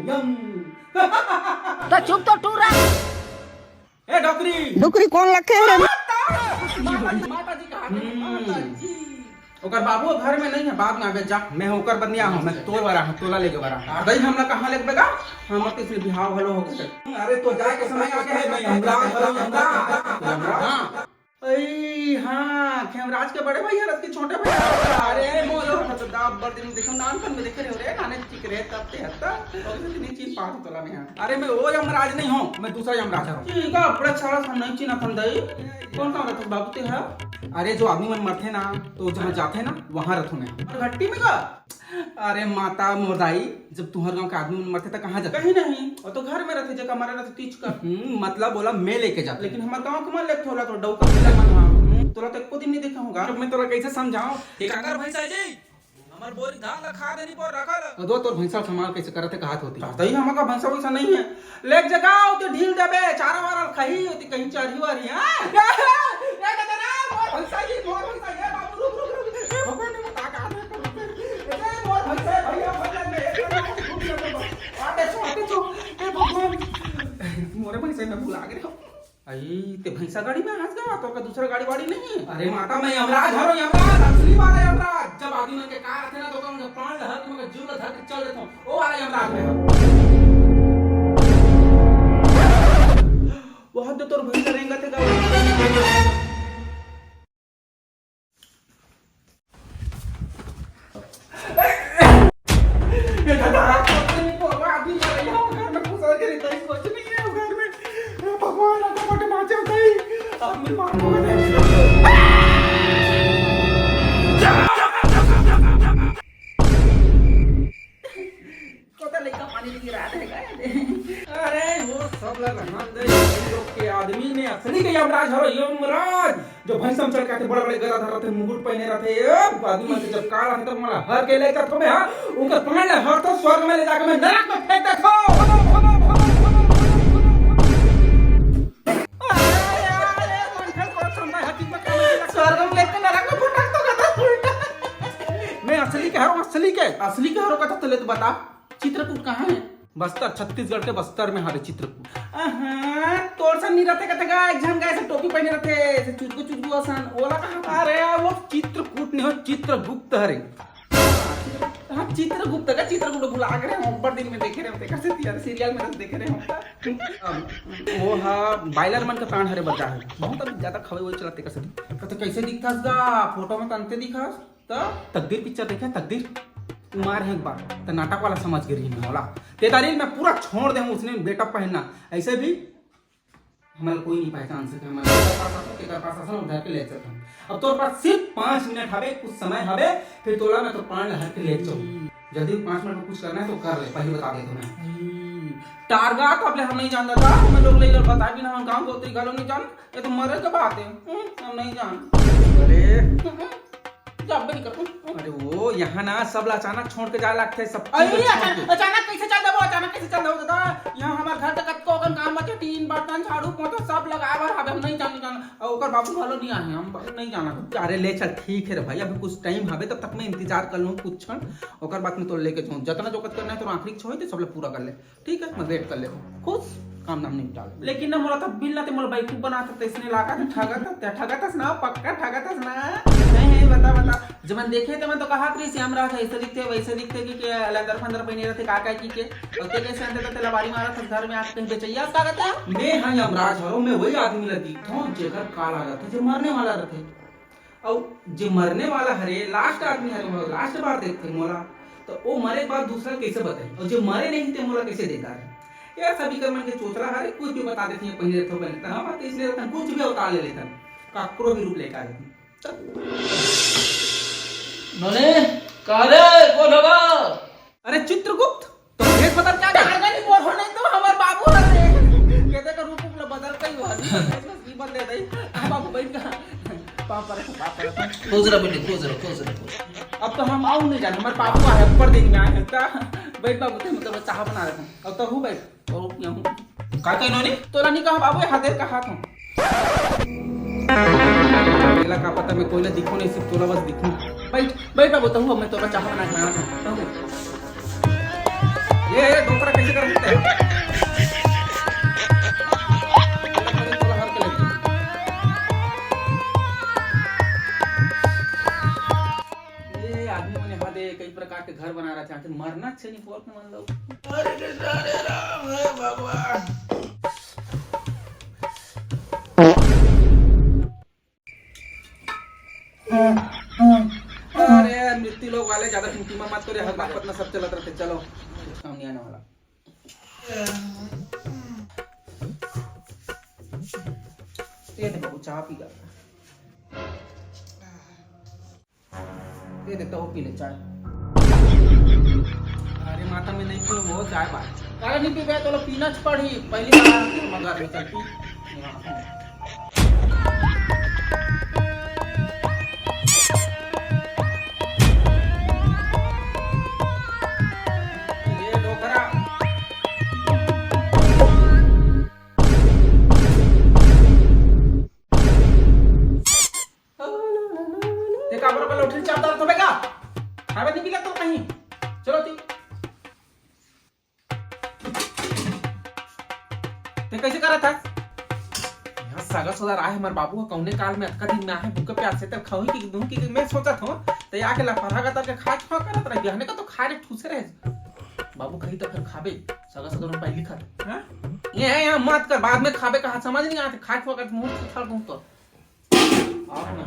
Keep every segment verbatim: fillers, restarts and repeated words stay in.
यम। त चुप तो टूरा। ए डोकरी। डोकरी कोन लखे हे रे? माता जी, माता जी कहा थे, हम्म। माता जी। ओकर बाबू घर में नहीं है, बाद में आबे जा। मैं ओकर बदनिया हूँ, मैं तोर वाला हूँ, तोला लेके वाला हूँ। आ गई हमला कहाँ लेके बेटा? हम तो इसमें बिहाव हलो हो गए। अरे तो जाए के समय आ गया है, मैं यमराज हलो, यमराज। यमराज? हाँ। अई, हाँ, खेमराज के बड़े भैया रथ के छोटे भैया। अरे, मोरो, तो दाब बर दिन देखो, नानपन में देखे रहे हो रे, नाने ठीक रहे, तब ते हत्ता, और इतनी चीज पात तोला में है। अरे, मैं वो यमराज नहीं हूँ, मैं दूसरा यमराज हूँ। ठीक है, बड़ा सारा सा नहीं चीना खंदई। कौन सा रथ बाबू ते है? अरे, जो आदमी मन मरथे ना, तो जहाँ जाथे ना, वहाँ रथों में। और घट्टी में का? अरे माता मोदाई, जब तुहर गांव के आदमी मन मरथे त कहाँ जाथे? कहीं नहीं, वो तो घर में रहथे, जेकर मरे रहथे तीज का। हम्म, मतलब बोला मैं लेके जाथे। लेकिन हमार गांव के मन लेके होला तो डौकर पिला मन हा। हम्म, तोला तो एको दिन नहीं देखे होगा। अब मैं तोला कैसे समझाऊं? एक अगर भैंसा जी, हमर बोरी धान ला खा देनी पर रखल। अदो तोर भैंसा संभाल कैसे करत है कहात होती। दादा ही हमर का भैंसा वैसा नहीं है। लेक जगह होती ढील देबे, चारा वारा खाही होती कहीं चढ़ी वारी, हाँ? ए दादा रे, मोर भैंसा जी, मोर भैंसा, ए बाबू, रुक, रुक, रुक। ए भगवान, ए भगवान, ए भगवान, ए भगवान। आटे छो, आटे छो। ए भगवान। मोरे भैंसा में भुला गए हो। आई, ते भैंसा गाड़ी में हंस गया, तो का दूसरा गाड़ी वाड़ी नहीं है? अरे माता, मैं यमराज हरो, यमराज, असली वाला यमराज। जब आदमी मन के कार आथे ना, तो उनके प्राण ला हर के, मगर जीव ला धर के चल देता हूँ। ओ वाला यमराज में हरो। बहुत तो तोर भैंसा रेंगत है गाड़ी। ये दादा, कोई नहीं, कोई आदमी मर गया, घर में घुसा के रहता है, कुछ नहीं है घर में। भगवान, आता मोटे माचे होता ही, आदमी मार को। कोता लइका पानी लेके रात है का? अरे, वो सब ला रहन दे, इन लोग के आदमी में असली के यमराज हरो, यमराज, जो भैंसम चढ़ के आथे, बड़े-बड़े गला धर रहथे, मुकुट पहने रहथे, ए, आदमी मन के जब काल आथे, तब मला हर के ले जाथो मैं, हाँ, उनकर प्राण ले हर तो स्वर्ग में ले जाके मैं नरक में फेंक देथो। अरे, अरे, अरे, मन खराब करत हन, मैं हकीकत में स्वर्ग में लेके नरक में फटक तो गता उल्टा। मैं असली के हरो, असली के, असली के हरो कथा तो ले तो बता। चित्रकूट कहाँ है? बस्तर, छत्तीसगढ़ के बस्तर में हरे चित्रकूट। अहाँ, तोर सन नहीं रहते कथे का, एक झन का ऐसे टोपी पहने रहते, ऐसे चुचगु चुचगु असन, ओला कहाँ? अरे, वो चित्रकूट नहीं हो, चित्रगुप्त हरे। हाँ, चित्रगुप्त का, चित्रकूट भुला के रहे, ऊपर दिन में देखे रहे, तेकर से यार, सीरियल में तो देखे रहे। अब वो हा, बायलर मन का प्राण हरे बता है, बहुत अभी ज्यादा खवे वही चला तेकर से। तो कैसे दिखता गा? फोटो में तंते दिखा। त तकदीर पिक्चर देखे, तकदीर? उमार है एक बार, त नाटक वाला समझ गे रही मोला। ते दारी मैं पूरा छोड़ दे हूँ, उसने बेटा पहनना। ऐसे भी हमारे कोई नहीं पहचान सके, हमारे पास आसन, तेकर पास आसन उधर के ले चलता हूँ। अब तोर पास सिर्फ पाँच मिनट हवे, कुछ समय हवे, फिर तोला मैं तो प्राण हर के ले चलूँ। यदि पाँच मिनट में कुछ करना है तो कर ले, पहले बता देता हूँ मैं। टारगा तो अब ले हम नहीं जानता था, मैं लोग ले बता भी ना, हम गाँव को उतरी घालो नहीं जान, ये तो मरे के बात है। हम्म, हम नहीं जान। अरे। हम्म, हम्म। जाबे नहीं करता। अरे वो यहाँ ना सब ला अचानक छोड़ के जाए लगथे, सब चीज अरे ला छोड़ अचानक, के। अचानक कैसे चल देबो, अचानक कैसे चल देबो दादा? यहाँ हमार घर तक कतको अकन काम बचे, टीन, बर्तन, झाड़ू, पोछा सब लगाए बर हवे, हम नहीं जान, जान। और ओकर बाबू घलो नहीं आए, हम नहीं जाना। अरे ले चल, ठीक है रे भाई, अभी कुछ टाइम हवे, तब तक मैं इंतजार कर लूँ कुछ क्षण, ओकर बाद में तो लेके जाऊँ। जितना जो कुछ करना है तो आखिरी छो है, तो सब लोग पूरा कर ले। ठीक है, मैं वेट कर लेता हूँ। खुश, काम धाम निपटा ले। लेकिन ना मोला तब बिल ना ते मोला बेवकूफ बनात, तैसने लागत, ठगत, ते ठगत हस ना, पक्का ठगत हस ना। नहीं, नहीं, बता, बता। जब मैं देखे तो मैं तो कहा, "श्याम राज ऐसे दिखते, वैसे दिखते," कि के लंदर फंदर पहने रहते, का, का, की के। और ते कैसे आते तो तेला बारी मारत हस घर में आके कहीं बेचैया, का कहता है? मैं हाँ यमराज हरो, मैं वही आदमी ला दिखता हूँ, जेकर काल आ जाते, जो मरने वाला रहते। अउ जे मरने वाला हरे, लास्ट आदमी हरे, मोला लास्ट बार देखथे मोला, त ओ मरे के बाद दूसरा कइसे बताही? अउ जे मरे नहीं, ते मोला कइसे देखा रहे? यार, सभी कर मन के चोचला हरे, कुछ भी बता देथे, पहले रथो, पहले त हम इसलिए रथन, कुछ भी अवतार ले लेथन, काकरो भी रूप लेके आ जाथन। नोने, का रे, कोन हवा? अरे चित्रगुप्त, तो भेष बदल के आ जा। अरे नहीं, मोर हो नहीं तो हमर बाबू हरे। कहते का रूप उपला बदल कई हुआ। नहीं, बस, बस, ये बदले नहीं। हाँ, बाबू, बैठ का। पाँव पर, पाँव पर। खुश रह बेटे, खुश रह, खुश रह, खुश रह। अब तो हम आऊ नहीं जान, हमर बाबू आए, ऊपर दिन में आए हैं। ता, बैठ बाबू, ते मतलब चाह बना रहे हैं। अब तो हूँ बैठ। और यहाँ हूँ। का कहनो नहीं? तोला नहीं कहा बाबू, हाथ दे का हाथ हूँ। तेला का पता, मैं कोई ला दिखूं नहीं, सिर्फ तोला बस दिखूं। बैठ, बैठ बाबू, तहूँ, मैं तोला चाह बना के लाना था। तहूँ। ए, ए, डोकरा कैसे कर सकते हैं? ए, आदमी मन यहाँ दे कई प्रकार के घर बना रहे थे, आखिर मरना छे नहीं बोल के मन लो। अरे कृष्ण, हरे राम, हे भगवान। अरे, मृत्यु लोक वाले ज्यादा टिमटिमा मत करे, हगना पतना सब चलत रहते। चलो, कुछ काम नहीं आने वाला। ये दे बाबू, चाय पी ला। ये दे, तो पी ले चाय। अरे माता, मैं नहीं पीऊँ वो चाय बात। अरे नहीं पीबे तो पीना च पड़ी, पहली बार मगर नहीं चलती। ये डोकरा। ते काबर बल उठिल चाप डालत हवे का? खावे नहीं मिलत तो कहीं। चलो ती। ते कैसे करत हस? यहाँ सगा सुधार आए हमर बाबू ह, कौने काल में अतका दिन में आहे, भूखे प्यास से तर खाऊं कि दूं कि मैं सोचत हूँ। ते आके लफड़ा का तर के खा खा करत रह, बिहाने का तो खा रे ठूसे रहे। बाबू कही तो फिर खाबे, सगा सुधार में पहली खा। हाँ? ये है, यहाँ मत कर, बाद में खाबे कहा, समझ नहीं आते, खा खा कर मुंह से उछाल दूं तो। आप ना।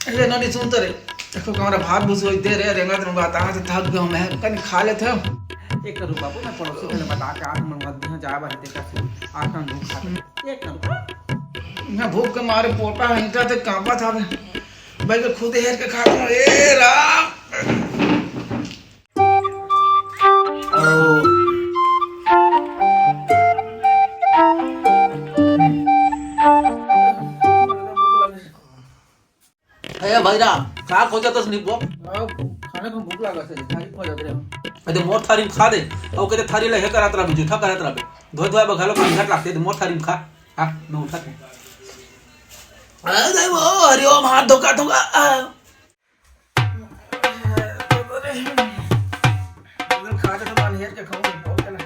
ए, नोनी, सुन तो रे। देखो, कमरा भात भूस होई दे रे, रेंगत रेंगत आता है, तो थक गया मैं। कनी खा लेते हो। एक करू बाबू, मैं पड़ोसी को बता के आज हम लोग यहाँ जाए बाहर देखा से। आज हम लोग खा लेते। एक करू। मैं भूख के मारे पोटा है, इनका तो कांपा था मैं। भाई को खुद हेर के खाता हूँ। ए राम। ए भाई राम, का खोजत हस निब्बो? अब खाने को भूख लागत है, थारी खोजत रहे हम। अरे मोर थारी में खा दे, अउ कहते थारी ले हे करत रहबे, जूठा करत रहबे। धोए धोए बघालो का घट लागते, मोर थारी में खा। हाँ, मैं उठा के। अरे वो, हरि ओम, हाथ धोका धोका। आ। खा के तो पानी हेर के खाऊं, बहुत है ना।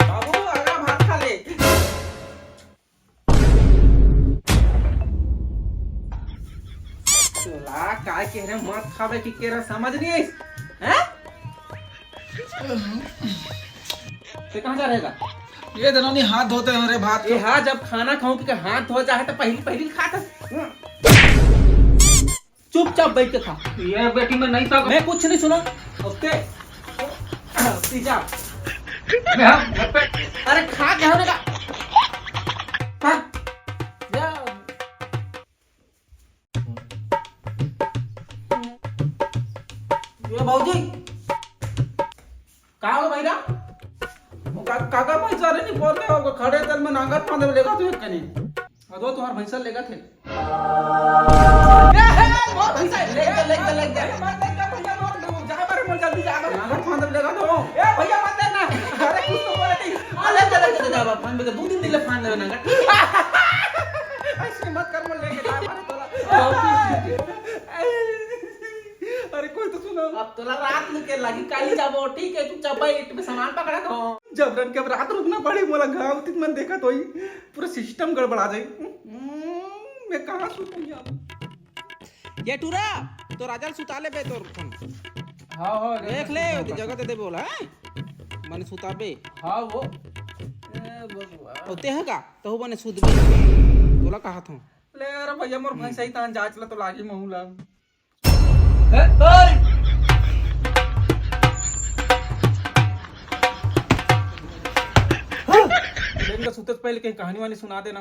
बाबू, आगा भात खा ले। तोला काय कहे रहे, मत खाबे कि कहे रहे, समझ नहीं आइस? हैं? ते कहाँ जा रहेगा? ये दोनों नहीं हाथ धोते हैं रे भात ये को। हाथ जब खाना खाऊं कि हाथ धो जाए तो पहली पहली खाता। चुपचाप बैठ के खा। ये बेटी मैं नहीं खा। मैं कुछ नहीं सुना। ओके। सीधा। मैं हम घर पे अरे खा क्या होने का? खा। या। ये भौजी, का हो भैरा? वो का-, काका पैसा रे नहीं बोलते हो, खड़े तेल में नांगर फांदे लेगा तू एक कनी। अदो तुम्हार भैंसा लेगा थे। ए, हे, मोर भैंसा, ले जा, ले जा, ले जा। भैया, मत ले जा, भैया, मत ले जा, जा, जा, जा, जा। नांगर फांदे लेगा तो। ए, भैया, मत ले ना। अरे, कुछ तो बोले नहीं। आ, ले जा, ले जा, ले जा, बाप, फांद दे, दो दिन दिन ले फांद दे नांगर। ऐसे मत कर, मैं लेके जा, मारे तोला। अरे कोई तो सुनो। अब तोला रात में के लागी, काली जाबो, ठीक है, चुपचाप बैठ, मैं सामान पकड़ा दो। जबरन के अब रात रुकना पड़ी, मोला घाव तित मन देखत होई, पूरा सिस्टम गड़बड़ा जाई। हम्म, मैं कहाँ सुतूं अब? ये टूरा, तो राजा ल सुता ले बे तोर खन। हाँ, हाँ, देख ले, जगह दे दे बोला, हैं? मने सुताबे। हाँ, वो। ए, भगवान। ओते है का? तहु बने सुतबे। तोला कहा था। ले यार भैया, मोर भैंसा ही तान जांच ला तो लागी महू ला। ए, ओए! लेकिन सुते से पहले कहीं कहानी वानी सुना देना।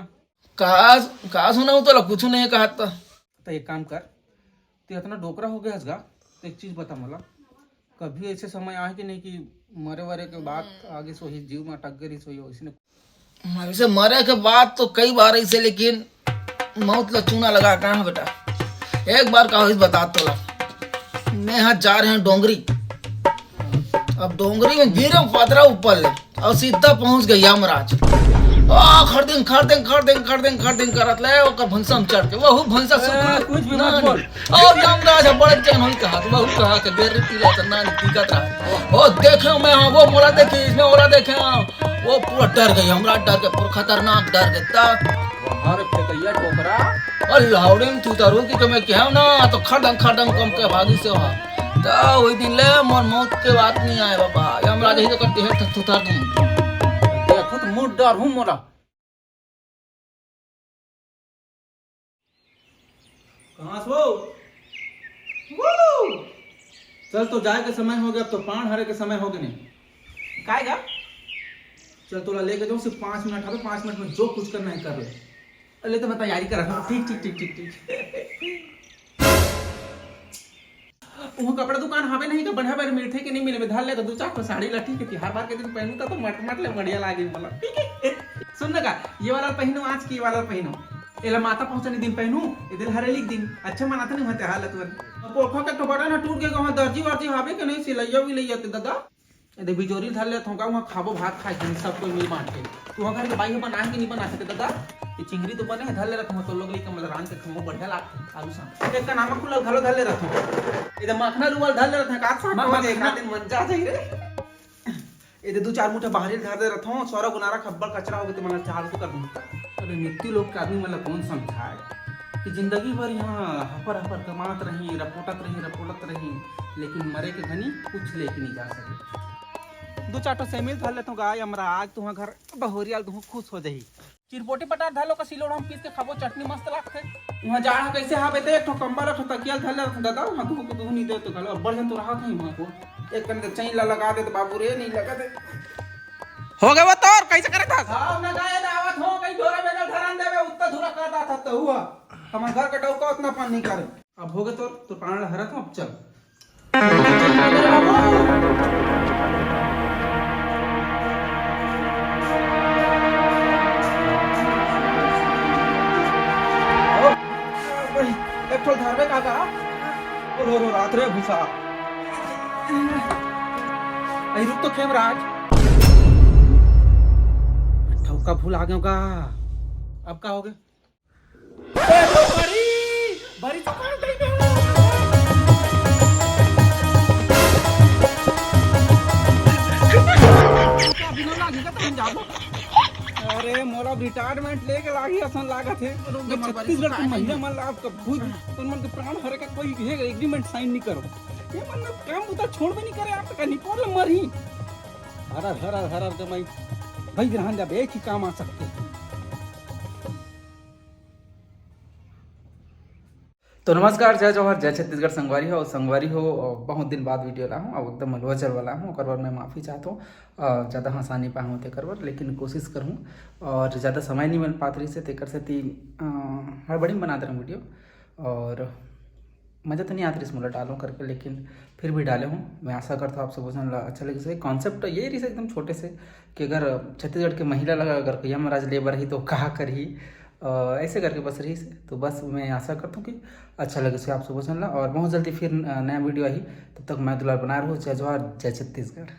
का, का सुनाऊं तोला? कुछ नहीं कहा तो। तो एक काम कर, तू इतना डोकरा हो गया हस गा, तो एक चीज बता मोला, कभी ऐसे समय आए कि नहीं कि मरे वरे के बाद आगे सोही जीव में अटक गई सोही वैसने? वैसे मरे के बाद तो कई बार ऐसे, लेकिन मौत ला चूना लगा कहाँ बेटा। एक बार का होइस बता तोला, मैं यहाँ जा रहे हैं डोंगरी, अब डोंगरी में गिरे पथरा ऊपर ले और सीधा पहुंच गए यमराज। आ, खरदिंग, खरदिंग, खरदिंग, खरदिंग, खरदिंग करत ले, ओकर भुंसा म चढ़ के, वहू भुंसा ए, सुखुन कुछ भी ना मत बोल। और यमराज ह बड़े जन होई कहा, वहू कहा के बेर पीला त ना दिखत रहा। ओ, देखे मैं, हाँ, वो मोला देखे, इसमें ओला देखे, हाँ। वो पूरा डर गई, हमरा डर के, पूरा खतरनाक डर गई। त हमारे फेकैया टोकरा। अल्लाह, उड़े में तू तारू की के मैं कहूँ ना, तो खरदंग, खरदंग कम के भागी से वहाँ। त वही दिन ले मोर मौत के बात नहीं आए बाबा, यमराज ही तो करते हैं, थक थुथार दूँ। देखो तो मुंह डर हूँ मोरा। कहाँ से हो? वो! चल, तो जाए के समय हो गया, अब तो पान हरे के समय हो गए नहीं। काय गा? चल, तोला लेके जाऊँ, सिर्फ पाँच मिनट हवे, पाँच मिनट में जो कुछ करना है कर ले। ले तो मैं तैयारी कर रहा हूँ। ठीक, ठीक, ठीक, ठीक, ठीक। उहाँ कपड़ा दुकान हवे नहीं का, बढ़िया बढ़िया मिलथे कि नहीं मिले, धर ले तो दू चार ठो साड़ी ला, ठीक है, तिहार बार के दिन पहनू त तो मट मट ले बढ़िया लागे मोला, ठीक है। सुन ना का, ये वाला पहनू आज की, ये वाला पहनू, एला माता पहुँचने दिन पहनू, ए दिल हरेली के दिन, अच्छा मनाते नहीं होते हालत वन। अब पोखा के तो बटन ह टूट गए, वहाँ दर्जी वर्जी हवे कि नहीं, सिलैया विलैया के दादा? ए दे बिजोरी धर ले थोंका, वहाँ खाबो भात खाए के सब कोई मिल बांट के। तू घर के बाई ह बनाए के नहीं बना सके दादा? ये चिंगरी तो बने है, धर ले रखूँ तो लोग लेके मतलब रांध के खाऊँ, बढ़िया लागथे आलू सा। एक का नामा खुला घलो धर ले रखूँ। ए दे मखना लुवाल धर ले रखूँ, का साग मा-, बने, मखना। एक दिन मन जा जाई रे। ए दे दू चार मुठा बाहरी धर दे रखूँ, सोरा गुनारा खब्बल कचरा हो गए तो मन चार तो कर दूँ। अरे मिट्टी लोग के आदमी मतलब कौन समझाए कि जिंदगी भर यहाँ हफर हफर कमात रही, रपोटत रही, रपोटत रही, लेकिन मरे के घनी कुछ लेके नहीं जा सके। दू चार ठो सेमिल धर लेथों गा, यमराज, तुहाँ घर बहोरियाल तुहूँ खुश हो जाही। चिरपोटी पटार धर लो का सिलोड़ हम पीस के खाबो, चटनी मस्त लागथे। उहाँ जाड़ ह कैसे हावे ते एक ठो कंबल, एक ठो तकिया धर ले रखूँ दादा, उहाँ तुहूँ को तुहूँ नहीं दे तो घलो अब्बड़ जन तो रहत नहीं उहाँ को। एक कन के चैन ला लगा दे तो बाबू रे, नहीं लगा दे। हो गए वो तोर, कैसे करे था? हाँ, मैं गाय दावत हूँ, कहीं ढोरा बेगल धरन देवे, उत्ता धुरा कर दा था तो हुआ। हमारे घर का डौका उतना पान नहीं करे। अब हो गए तोर, तो पान ला हरत हूँ, अब चल। एक ठो धरबे काका। ओ रो रो रात रे भूसा। अई रुक तो खेमराज। ठौका भूल आ गयो का? अब का हो गए? ए, तो बड़ी, बड़ी तो काट दई बे। अरे, मोला रिटायरमेंट लेके लागी असन लागत हे। रुक जा, मैं छत्तीसगढ़ के महिला मन ला आप कभू तुम मन के प्राण हरे का कोई ये एग्रीमेंट साइन नहीं करो। ये मन काम बुता छोड़ भी नहीं करे आप, कहीं पोर मरही। हरर, हरर, हरर के मैं भाई ग्रहण जब एक ही काम आ सकते हैं। तो नमस्कार, जय जोहार, जय छत्तीसगढ़ संगवारी हो। संगवारी हो, बहुत दिन बाद वीडियो ला हूँ, अब एकदम लोचर वाला हूँ, ओकर बर मैं माफ़ी चाहत हूँ। अ, ज़्यादा हंसा नहीं पाहूँ तेकर बर, लेकिन कोशिश करहूँ और ज़्यादा समय नहीं मिल पात रही से तेकर सेती, अ, हड़बड़ी में बनात रहूँ वीडियो। और मज़ा तो नहीं आत रही मोला डालूँ करके, लेकिन फिर भी डाले हूँ। मैं आशा करता हूँ आप सब झन ला अच्छा लगे। कॉन्सेप्ट यही रही एकदम छोटे से कि अगर छत्तीसगढ़ के महिला लगा अगर कोई यमराज लेबर ही तो कहा करही, अ, ऐसे करके बस रही से। तो बस मैं आशा करता हूँ कि अच्छा लगे से आप सब झन ला, और बहुत जल्दी फिर, अ, नया वीडियो आई। तब तक मैं दुलार बना रहूँ। जय जोहार, जय छत्तीसगढ़।